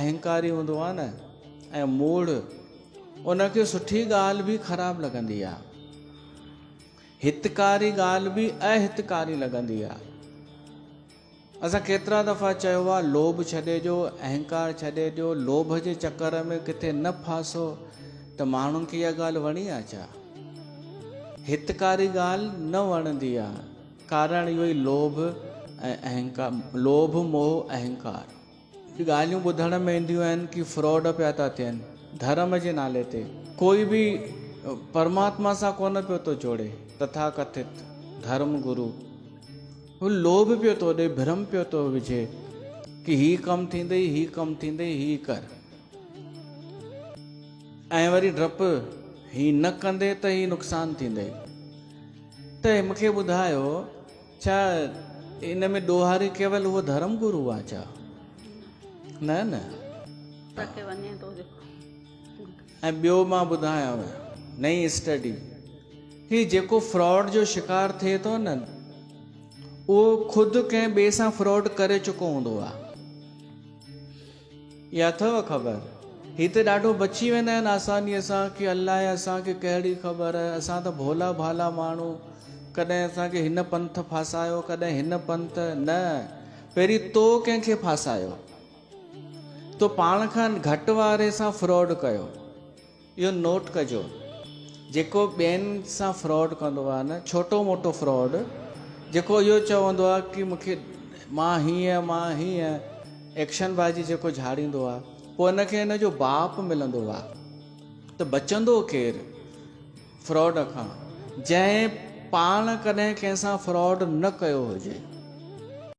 اهنڪاري هوندو آهي نه ۽ موڙهه، ان کي سٺي ڳالهه به خراب لڳندي آهي. هتڪاري ڳالهه به اهتڪاري لڳندي آهي. اسان ڪيترا دفعا چيو آهي لوڀ ڇڏي ڏيو، اهنڪار ڇڏي ڏيو، لوڀ جي چڪر ۾ ڪٿي نه ڦاسو ته ماڻهن کي اها ڳالهه وڻي آهي ڇا؟ هتڪاري ڳالهه نه وڻندي آهي. ڪارڻ اهو ئي لوڀ ۽ اهنڪار، لوڀ، موهه، اهنڪار. ڳالهيون ٻڌڻ ۾ اينديون آهن ڪي فراڊ پيا ٿا ٿين ڌرم جي نالي تي. ڪوئي به پرماتما سان ڪونه پيو ٿو جوڙي تٿا ڪٿت ڌرم گرو. هو لوڀ پيو ٿو ڏي، ڀرم پيو ٿو وجهي ڪي هي ڪم ٿيندئي، هي ڪم ٿيندئي، هي ڪر. ۽ وري ڊپ، هي نه ڪندي ته هي نقصان ٿيندئي. ته مون کي ٻڌايو ڇا ان ۾ ڏوهاري ڪيول اهو ڌرم گرو آ ڇا؟ نه نه. ۽ ٻيو مان ٻڌايانو نئين اسٽڊي هي جيڪو فراڊ جو شڪار ٿئي ٿو نه اهو خود ڪنهن ٻئي سان فراڊ ڪري چڪو هوندو آ. اها اٿئو خبر؟ هي ته ڏاڍو بچي ويندا آهن آسانيء سان ڪي الائي اسان کي ڪهڙي خبر، اسان ته ڀولا ڀالا ماڻهو، ڪڏهن اسان کي هن پنٿ ڦاسايو، ڪڏهن هن پنٿ، نه، پهرين تو ڪنهن کي ڦاسايو؟ تو پاڻ کان گهٽ واري سان فراڊ ڪيو. اهو نوٽ ڪجو، جيڪو ٻين سان فراڊ ڪندو آهي نه، ڇوٽو موٽو فراڊ، جيڪو اهو چوندو آهي ڪي مون کي مان هيئن مان هيئن، ايڪشن بازي جيڪو جهاڙيندو آهي، پوء ان کي ان جو باپ ملندو آهي ته بچندو ڪير فراڊ کان، جنهن پاڻ ڪڏهن ڪنهن سان فراڊ نه ڪيو هجي.